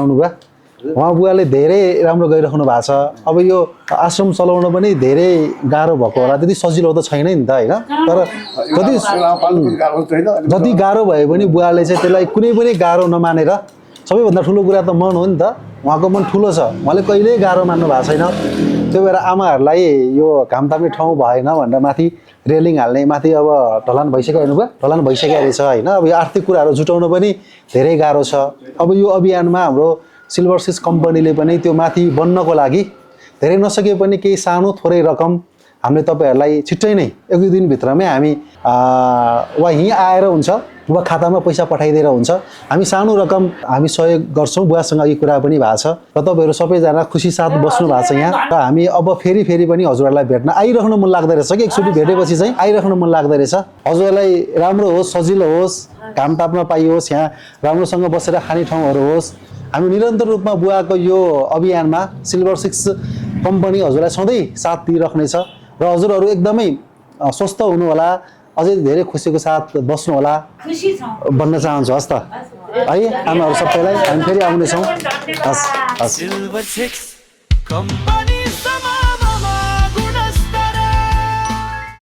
आउनु भयो उहाँ बुवाले धेरै राम्रो गरिराख्नु भएको छ अब यो आश्रम चलाउन पनि धेरै गाह्रो भएको होला त्यति सजिलो त छैन नि त हैन तर जति गाह्रो भए पनि बुवाले चाहिँ त्यसलाई कुनै पनि गाह्रो नमानेर सबैभन्दा ठुलो कुरा त मन हो नि त उहाँको मन ठुलो छ उहाँले कहिल्यै गाह्रो मान्नु भएको छैन त्यो भएर आमाहरूलाई यो घाम ताप्ने ठाउँ भएन भनेर माथि रेलिङ हाल्ने माथि अब ढलान भइसक्यो हेर्नुभयो ढलान भइसकेको रहेछ होइन अब यो आर्थिक कुराहरू जुटाउन पनि धेरै गाह्रो छ अब यो अभियानमा हाम्रो सिल्भर सिक्स कम्पनीले पनि त्यो माथि बन्नको लागि धेरै नसके पनि केही सानो थोरै रकम हामीले तपाईँहरूलाई छिट्टै नै एक दुई दिनभित्रमै हामी वा यहीँ आएर हुन्छ वा खातामा पैसा पठाइदिएर हुन्छ हामी सानो रकम हामी सहयोग गर्छौँ बुवासँग यो कुरा पनि भएको छ र तपाईँहरू सबैजना खुसी साथ बस्नु भएको छ यहाँ र हामी अब फेरि पनि हजुरहरूलाई भेट्न आइराख्नु मन लाग्दो रहेछ कि एकचोटि भेटेपछि चाहिँ आइराख्नु मन लाग्दो रहेछ हजुरहरूलाई राम्रो होस् सजिलो होस् घाम ताप्न पाइयोस् यहाँ राम्रोसँग बसेर खाने ठाउँहरू होस् हामी निरन्तर रूपमा बुवाको यो अभियानमा सिल्भर सिक्स कम्पनी हजुरलाई सधैँ साथ दिइराख्नेछ र हजुरहरू एकदमै स्वस्थ हुनु होला अझै धेरै खुसीको साथ बस्नु होला भन्न चाहन्छु हस् त है आमाहरू सबैलाई हामी फेरि आउनेछौँ हस्